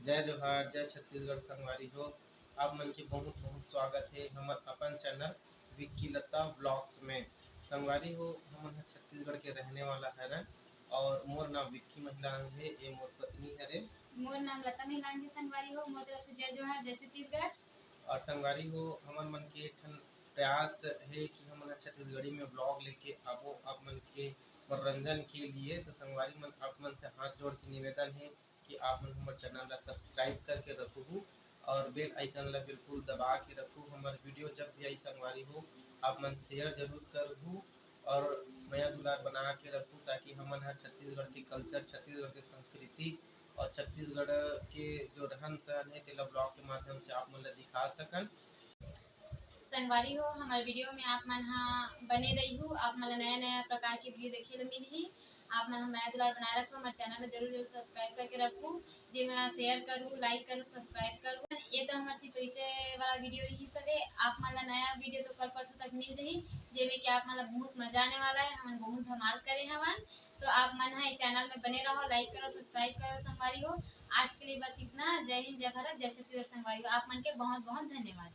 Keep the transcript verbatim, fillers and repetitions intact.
जय जोहार, जय छत्तीसगढ़ संगवारी हो। आप मन के बहुत बहुत स्वागत हे हमर अपन चैनल विक्की लता ब्लॉग्स में। संगवारी हो, हमन ह छत्तीसगढ़ के रहने वाला हरन और मोर नाम विक्की महिलांग हे, ये मोर पत्नी हरे। मोर नाम लता महिलांग हे। संगवारी हो, मोर तरफ से जय जोहार, जय छत्तीसगढ़। और संगवारी हो, हमन मन के एक ठन प्रयास हे कि हमन ह छत्तीसगढ़ी में ब्लॉग लेके आबो आप मन के मनोरंजन के लिए। तो संगवारी मन, आप मन से हाथ जोड़ के निवेदन हे कि आप मन हमर चैनल ला सब्सक्राइब करके रखहू और बेल आइकन ला बिल्कुल दबा के रखहू। हमर वीडियो जब भी आई संगवारी हो, आप मन शेयर जरूर करहू और मया दुलार बना के रखहू, ताकि हमन ह छत्तीसगढ़ के कल्चर, छत्तीसगढ़ के संस्कृति और छत्तीसगढ़ के जो रहन सहन हे, तेला ब्लॉग के माध्यम से आप मन ला दिखा सकन। संगवारी हो, हमर वीडियो में आप मन ह बने रहिहू, आप मन ला नया नया प्रकार के वीडियो देखे ला मिलही। आप मन ह मया दुलार बनाए रखहू, हमर चैनल ला जरूर जरूर सब्सक्राइब करके रखहू, जेमा शेयर करहू, लाइक करहू, सब्सक्राइब करहू। ये तो हमर से परिचय वाला वीडियो रहिस हवे। आप मन ला नया वीडियो तो कल परसों तक मिल जाही, जेमे कि आप मन ला बहुत मजा आने वाला है। हमन बहुत धमाल करे हवन, तो आप मन ह चैनल में बने रहो, लाइक करो, सब्सक्राइब करो संगवारी हो। आज के लिए बस इतना। जय हिंद, जय भारत, जय छत्तीसगढ़ संगवारी हो। आप मन के बहुत बहुत धन्यवाद।